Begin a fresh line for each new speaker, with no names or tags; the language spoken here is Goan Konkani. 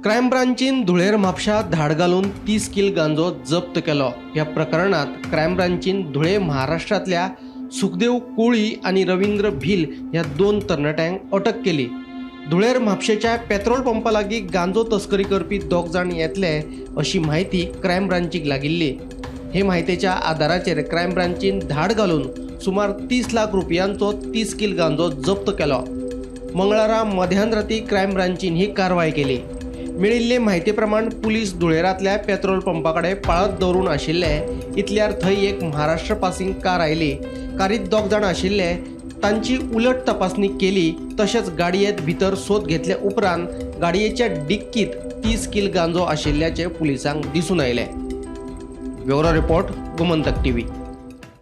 क्रायम ब्रांचीन धुळेर म्हापशा धाड घालून 30 कील गांजो जप्त केलो. ह्या प्रकरणात क्रायम ब्रांचीन धुळे महाराष्ट्रांतल्या सुखदेव कोळी आनी रवींद्र भिल ह्या 2 तरणाट्यांक अटक केली. धुळेर म्हापशेच्या पेट्रोल पंपा लागीं गांजो तस्करी करपी 2 जाण येतले अशी म्हायती क्रायम ब्रांचीक लागिल्ली. हे म्हायतेच्या आदाराचेर क्रायम ब्रांचीन धाड घालून सुमार 30 लाख रुपयांचो 30 कील गांजो जप्त केलो. मंगळारा मध्यान राती क्रायम ब्रांचीन ही कारवाय केली. मेळिल्ले म्हायती प्रमाण पुलीस धुळेरांतल्या पेट्रोल पंपा कडेन पाळत दवरून आशिल्ले. इतल्यार थंय एक महाराष्ट्र पासिंग कार आयली. कारीत 2 जाण आशिल्ले. तांची उलट तपासणी केली. तशेंच गाडयेंत भितर सोद घेतले उपरांत गाडयेच्या डिक्कीत 30 कील गांजो आशिल्ल्याचें पुलिसांक दिसून आयलें. Bureau report, Gomantak TV.